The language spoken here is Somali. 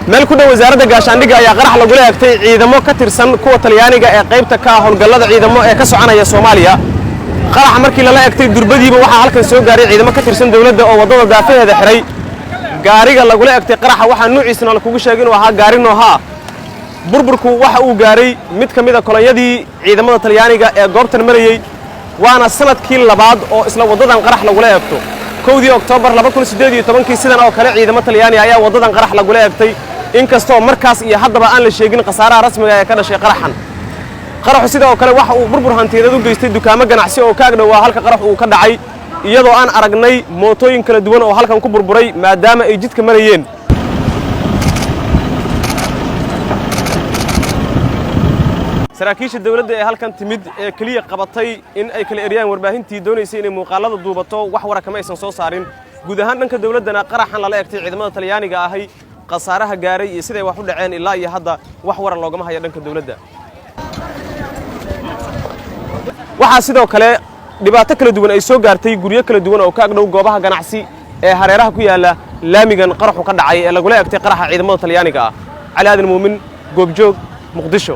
Meel ku dhow wasaaradda gaashaandhigga ayaa qarax lagula egtay ciidamo ka tirsan kuwa Talyaaniga ee qaybta ka ah howlgallada ciidamo ee ka soconaya Soomaaliya. Qaraxa markii lala egtay, durbadiiba waxaa halkan soo gaaray ciidamo ka tirsan dowladda oo waddada daafaheeda xiray. Gaariga lagula egtay qaraxa waxaa nuuciisana lakugu sheegay inuu ahaa gaari Noha ah. Burburku waxa uu gaaray mid ka mid a kolonyadii ciidamada Talyaaniga ee goobtan marayey, waana sanadkii labaad oo isla waddadan qarax lagula eegto. 1dii Oktoobar 2018kii sidan oo kale ciidamo Talyaani ayaa waddadan qarax lagula egtay, inkastoo markaas iyo haddaba aan la sheegin khasaaraha rasmiga ee ka dhashay qaraxan. Qaraxu sidoo kale waxa uu burbur hantiyadeed u geystay dukaamo ganacsi oo ka agdhowaa halka qarax uu ka dhacay, iyadoo aan aragnay mootooyin kala duwan oo halkan ku burburay maadaama ay jidka marayeen. Saraakiisha dowladda ee halkan timid ee keliya qabatay in ay kala eryaan warbaahintii doonaysay inay muuqaalada duubato, wax wara kama aysan soo saarin. Guud ahaan dhanka dowladdana qaraxan lala egtay ciidamada Talyaaniga ahay, khasaaraha gaaray iyo siday wax u dhaceen ilaa iyo hadda wax wara loogama hayo dhanka dowladda. Waxaa sidoo kale dhibaato kala duwan ay soo gaartay guryo kala duwan oo ka agdhow goobaha ganacsi ee hareeraha ku yaalla laamigan qaraxu ka dhacay ee lagula egtay qaraxa ciidamada Talyaaniga ah. Cali Aadan Muumin, Goobjoog, Muqdisho.